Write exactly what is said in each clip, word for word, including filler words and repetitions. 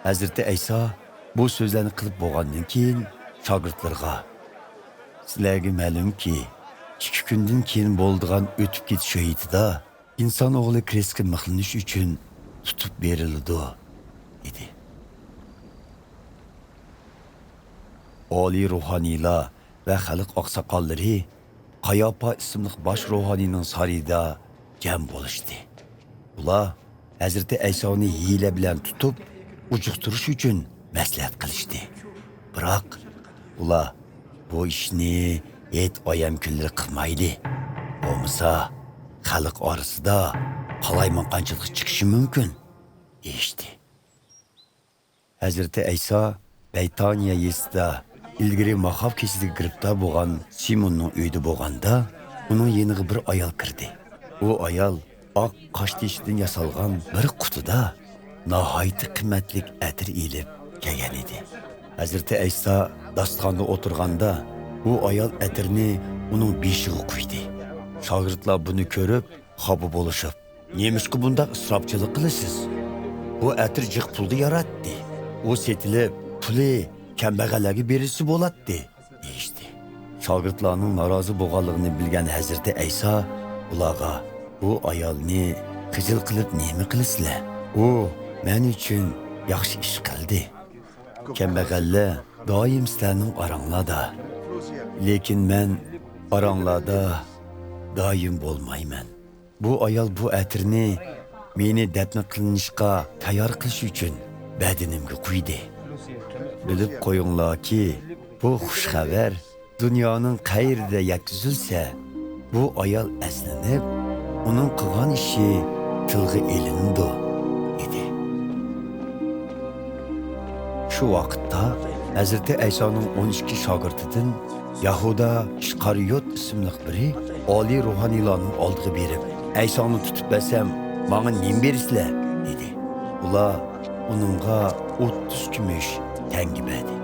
ھەزرىتى ئەيسا بۇ سۆزلەرنى قىلىپ بولغاندىن كېيىن شاگىرتلىرىغا، سىلەرگە مەلۇمكى، ئىككى كۈندىن كېيىن بولىدىغان ئۆتۈپ كېتىش ھېيتىدا ئىنسان ئوغلى كرېستكە مىخلىنىش ئۈچۈن تۇتۇپ بېرىلىدۇ، دېدى. ئالىي روھانىيلار ۋە خەلق ئاقساقاللىرى قاياپا ئىسىملىق باش روھانىينىڭ سارىيىدا جەم بولۇشتى. ئۇلار ھەزرىتى ئەيسانى ھىيلە بىلەن تۇتۇپ، ئۇجۇقتۇرۇش ئۈچۈن مەسلىھەت قىلىشتى. بىراق، ئۇلار، بۇ ئىشنى ھېيت ئايەم كۈنلىرى قىلمايلى. بولمىسا، خەلق ئارىسىدا قالايمىقانچىلىق چىقىشى مۇمكىن، دېيىشتى. ھەزرىتى ئەيسا بەيتانىيە يېزىسىدا ئىلگىرى ماخاف كېسىلىگە گىرىپتار بولغان سىموننىڭ ئۆيىدە بولغاندا، ئۇنىڭ يېنىغا بىر ئايال كىردى. ئۇ ئايال ئاق قاشتېشىدىن ياسالغان بىر قۇتىدا ناھايىتى قىممەتلىك ئەتىر ئېلىپ كەلگەن ئىدى. ھەزرىتى ئەيسا داستىخاندا ئولتۇرغاندا، ئۇ ئايال ئەتىرنى ئۇنىڭ بېشىغا قۇيدى. شاگىرتلار بۇنى كۆرۈپ، خاپا بولۇشۇپ، نېمىشقا بۇنداق ئىسراپچىلىق قىلىسىز؟ بۇ ئەتىر جىق پۇلغا ياراتتى. ئۇ سېتىلىپ، پۇلى كەمبەغەللەرگە بېرىلسە بولاتتى، دېيىشتى. شاگىرتلارنىڭ نارازى بولغانلىقىنى بىلگەن ھەزرىتى ئەيسا ئۇلارغا، بۇ ئايالنى خىجىل قىلىپ نېمە قىلىسىلەر؟ ئۇ مەن ئۈچۈن ياخشى ئىش قىلدى. كەمبەغەللەر دائىم سىلەرنىڭ ئاراڭلاردا. لېكىن مەن ئاراڭلاردا دائىم بولمايمەن. بۇ ئايال بۇ ئەتىرنى مېنى دەپنە قىلىنىشقا تەييار قىلىش ئۈچۈن بەدىنىمگە قۇيدى. بىلىپ قويۇڭلاركى، بۇ خۇش خەۋەر دۇنيانىڭ قەيىرىدە يەتكۈزۈلسە، بۇ ئايال ئەسلىنىپ، ئۇنىڭ قىلغان ئىشى تىلغا ئېلىنىدۇ، دېدى. شۇ ۋاقىتتا ھەزرىتى ئەيسانىڭ ئون ئىككى شاگىرتىدىن يەھۇدا ئىسقارىيوت ئىسىملىق بىرى ئالىي روھانىيلارنىڭ ئالدىغا بېرىپ، «ئەيساڭنى تۇتۇپ بەرسەم، ماڭا نېمە بېرىسىلەر؟» دېدى. ئۇلار ئۇنىڭغا ئوتتۇز كۈمۈش تەڭگە بەردى.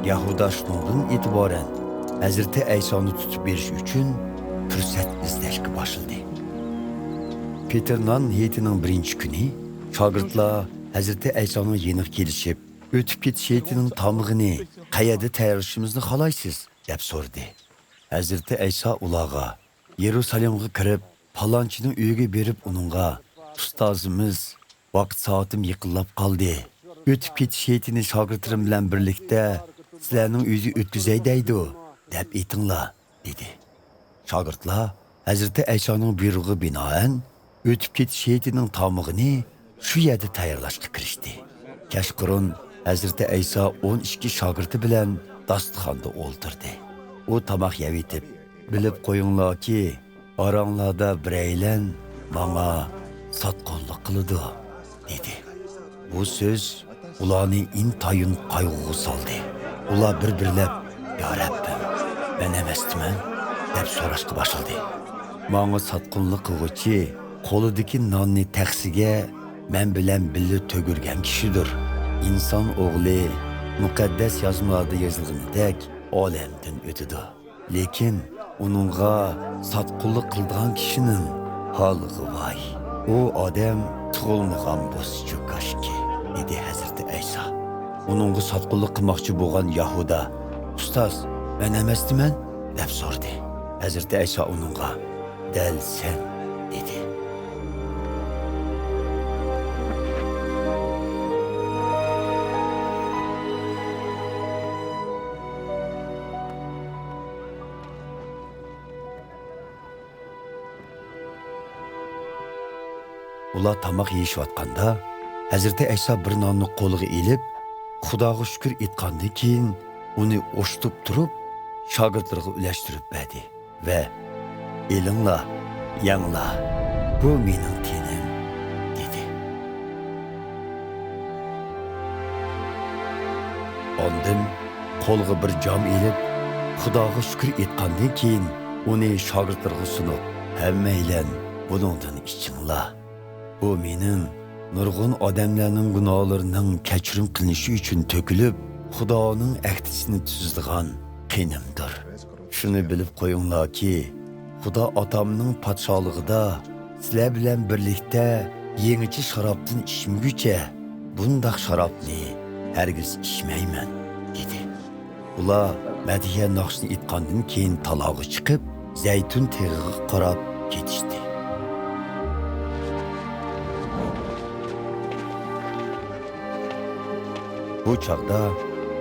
يەھۇدا شۇنىڭدىن ئېتىبارەن ھەزرىتى ئەيسانى تۇتۇپ بېرىش ئۈچۈن پۇرسەت ئىزدەشكە باشلىدى. پېتىر نان ھېيتىنىڭ بىرىنچى كۈنى شاگىرتلار ھەزرىتى ئەيسانىڭ يېنىغا كېلىشىپ، «ئۆتۈپ كېتىش ھېيتىنىڭ تامىقىنى قەيەردە تەييارلىشىمىزنى خالايسىز؟» دەپ سورىدى. ھەزرىتى ئەيسا ئۇلارغا، «يېرۇسالېمغا كىرىپ، پالانچىنىڭ ئۆيىگە بېرىپ ئۇنىڭغا، 'ئۇستازىمىز، ۋاقىت سائىتىم يېقىنلاپ قالدى. ئۆتۈپ كېتىش ھېيتىنى شاگىرتلىرىم بىلەن بىرلىكتە سىلەرنىڭ ئۆيدە ئۆتكۈزەي دەيدۇ، دەپ ئېيتىڭلار.'» دېدى. شاگىرتلار ھەزرىتى ئەيسانىڭ بۇيرۇقىغا بىنائەن ئۆتۈپ كېتىش ھېيتىنىڭ تامىقىنى شۇ يەردە تەييارلاشقا كىرىشتى. كەچقۇرۇن ھەزرىتى ئەيسا ئون ئىككى شاگىرتى بىلەن داستىخاندا ئولتۇردى. ئۇ تاماق يەۋېتىپ، «بىلىپ قويۇڭلاركى، ئاراڭلاردا بىرەيلەن ماڭا ساتقۇنلۇق قىلىدۇ.» دېدى. بۇ سۆز ئۇلارنى ئىنتايىن قايغۇغا سالدى. ئۇلار بىر-بىرلەپ، «يا رەببىم، مەن ئەمەستىمەن؟» دەپ سوراشقا باشلىدى. «ماڭا ساتقۇنلۇق قىلغۇچى قولىدىكى ناننى تەخسىگە مەن بىلەن بىللە تۆگۈرگەن كىشىدۇر. ئىنسان ئوغلى مۇقەددەس يازمىلاردا يېزىلغىنىدەك ئالەمدىن ئۆتىدۇ. لېكىن ئۇنىڭغا ساتقۇنلۇق قىلىدىغان كىشىنىڭ ھالىغا ۋاي! ئۇ ئادەم تۇغۇلمىغان بولسىچۇ كاشكى؟» دېدى ھەزرىتى ئەيسا. ئۇنىڭغا ساتقۇنلۇق قىلماقچى بولغان يەھۇدا، «ئۇستاز، مەن ئەمەستىمەن؟» دەپ سورىدى. ھەزرىتى ئەيسا ئۇنىڭغا، «دەل سەن» دېدى. ئۇلار تاماق يېيىشىۋاتقاندا، ھەزرىتى ئەيسا بىر ناننى قولىغا ئېلىپ، خۇداغا شۈكۈر ئېيتقاندىن كېيىن، ئۇنى ئوشتۇپ تۇرۇپ، شاگىرتلىرىغا ئۈلەشتۈرۈپ بەردى ۋە، «ئېلىڭلار، يەڭلار، بۇ مېنىڭ تېنىم» دېدى. ئاندىن قولىغا بىر جام ئېلىپ، خۇداغا شۈكۈر ئېيتقاندىن كېيىن، ئۇنى شاگىرتلىرىغا سۇنۇپ، «ھەممەيلەن بۇنىڭدىن ئىچىڭلار. بۇ مېنىڭ نۇرغۇن ئادەملەرنىڭ گۇناھلىرىنىڭ كەچۈرۈم قىلىنىشى ئۈچۈن تۆكۈلۈپ، خۇدانىڭ ئەھدىسىنى تۈزىدىغان قېنىمدۇر. شۇنى بىلىپ قويۇڭلاركى، خۇدا ئاتامنىڭ پادىشاھلىقىدا سىلەر بىلەن بىرلىكتە يېڭىچە شارابتىن ئىچمىگۈچە، بۇنداق شارابنى ھەرگىز ئىچمەيمەن» دېدى. ئۇلار مەدھىيە ناخشىسىنى ئېيتقاندىن كېيىن تالاغا چىقىپ، زەيتۇن تېغىغا قاراپ كېتىشتى. بۇ چاغدا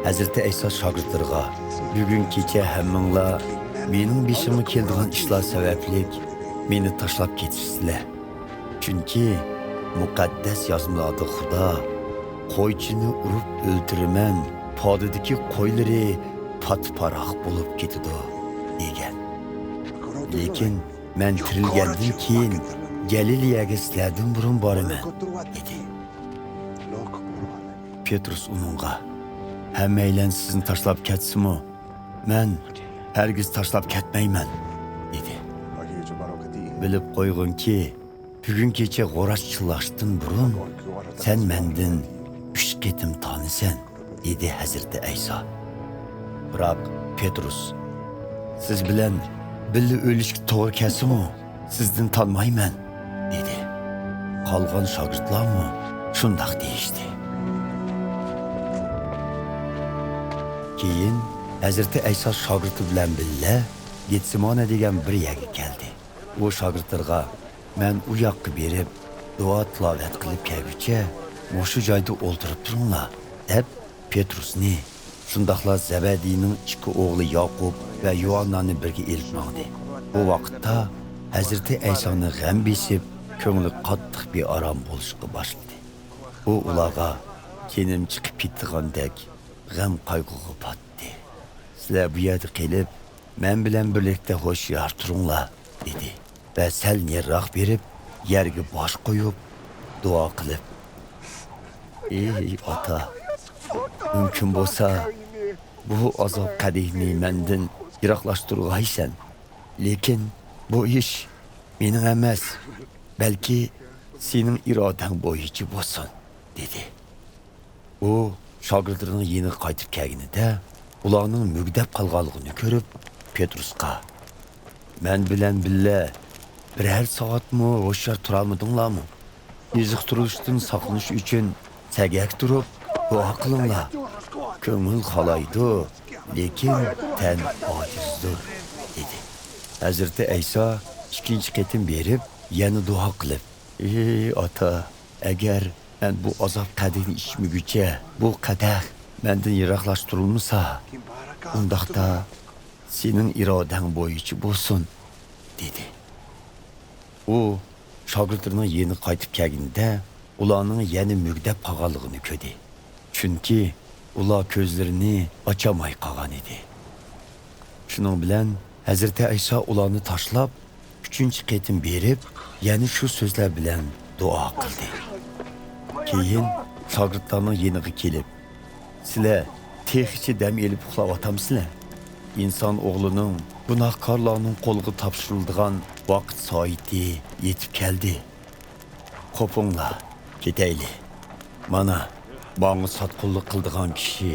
ھەزرىتى ئەيسا شاگىرتلىرىغا: «بۈگۈن كېچە ھەممىڭلار مېنىڭ بېشىمغا كېلىدىغان ئىشلار سەۋەبلىك مېنى تاشلاپ كېتىسىلەر. چۈنكى مۇقەددەس يازمىلاردا خۇدا، 'قويچىنى ئۇرۇپ ئۆلتۈرىمەن، پادىدىكى قويلىرى پات-پاراق بولۇپ كېتىدۇ' دېگەن. لېكىن مەن تىرىلگەندىن كېيىن گەلىلىيەگە سىلەردىن بۇرۇن بارىمەن» دېدى. پېترۇس ئۇنىڭغا: «ھەممەيلەن سىزنى تاشلاپ كەتسىمۇ، مەن ھەرگىز تاشلاپ كەتمەيمەن» دېدى. «بىلىپ قويغىنكى، بۈگۈن كېچە غوراش چىللاشتىن بۇرۇن سەن مەندىن ئۈچ قېتىم تانىسەن» دېدى ھەزرىتى ئەيسا. بىراق پېترۇس: «سىز بىلەن بىللە ئۆلۈشكە توغرا كەلسىمۇ، سىزدىن تانمايمەن» دېدى. قالغان شاگىرتلارمۇ شۇنداق دېيىشتى. كېيىن ھەزرىتى ئەيسا شاگىرتى بىلەن بىللە گېتسېمانە دېگەن بىر يەرگە كەلدى. ئۇ شاگىرتلىرىغا: «مەن ئۇ ياققا بېرىپ، دۇئا تىلاۋەت قىلىپ كەلگۈچە، مۇشۇ جايدا ئولتۇرۇپ تۇرۇڭلار» دەپ، پېترۇسنى، شۇنداقلا زەبەدىينىڭ ئىككى ئوغلى ياقۇپ ۋە يوئاننانى بىرگە ئېلىپ ماڭدى. بۇ ۋاقىتتا ھەزرىتى ئەيسانى غەم بېسىپ، كۆڭلى قاتتىق بىئارام بولۇشقا باشلىدى. ئۇ ئۇلارغا: «جېنىم چىقىپ كېتىدىغاندەك غەم-قايغۇغا پاتتى. سىلەر بۇ يەردە قېلىپ، مەن بىلەن بىرلىكتە ھوشيار تۇرۇڭلار» دېدى ۋە سەل نېرىراق بېرىپ، يەرگە باش قويۇپ، دۇئا قىلىپ: «ئېي ئاتا، مۇمكىن بولسا، بۇ ئازاب قەدىھىنى مەندىن يىراقلاشتۇرغايسەن. لېكىن بۇ ئىش مېنىڭ ئەمەس، بەلكى سېنىڭ ئىرادەڭ بويىچە بولسۇن» دېدى. ئۇ شاگىرتلىرىنىڭ يېنىغا قايتىپ كەلگىنىدە، ئۇلارنىڭ مۈگدەپ قالغانلىقىنى كۆرۈپ، پېترۇسقا: «مەن بىلەن بىللە بىرەر سائەتمۇ ھوشيار تۇرالمىدىڭلارمۇ؟ ئېزىقتۇرۇلۇشتىن ساقلىنىش ئۈچۈن سەگەك تۇرۇپ دۇئا قىلىڭلار. كۆڭۈل خالايدۇ، لېكىن تەن ئاجىزدۇر» دېدى. ھەزرىتى ئەيسا ئىككىنچى قېتىم بېرىپ، يەنە دۇئا قىلىپ: «ئېي ئاتا، ئەگەر مەن بۇ ئازاب قەدىھىنى ئىچمىگۈچە بۇ قەدەھ مەندىن يىراقلاشتۇرۇلمىسا، ئۇنداقتا سېنىڭ ئىرادەڭ بويىچە بولسۇن» دېدى. ئۇ شاگىرتلىرىنىڭ يېنىغا قايتىپ كەلگىنىدە، ئۇلارنىڭ يەنە مۈگدەپ قالغانلىقىنى كۆردى. چۈنكى ئۇلار كۆزلىرىنى ئاچالماي قالغان ئىدى. شۇنىڭ بىلەن ھەزرىتى ئەيسا ئۇلارنى تاشلاپ، ئۈچىنچى قېتىم بېرىپ، يەنە شۇ سۆزلەر بىلەن دۇئا قىلدى. كېيىن شاگىرتلارنىڭ يېنىغا كېلىپ: «سىلەر تېخىچە دەم ئېلىپ ئۇخلاۋاتامسىلەر؟ ئىنسان ئوغلىنىڭ گۇناھكارلارنىڭ قولىغا تاپشۇرۇلىدىغان ۋاقىت سائىتى يېتىپ كەلدى. قوپۇڭلار، كېتەيلى. مانا، ماڭا ساتقۇنلۇق قىلىدىغان كىشى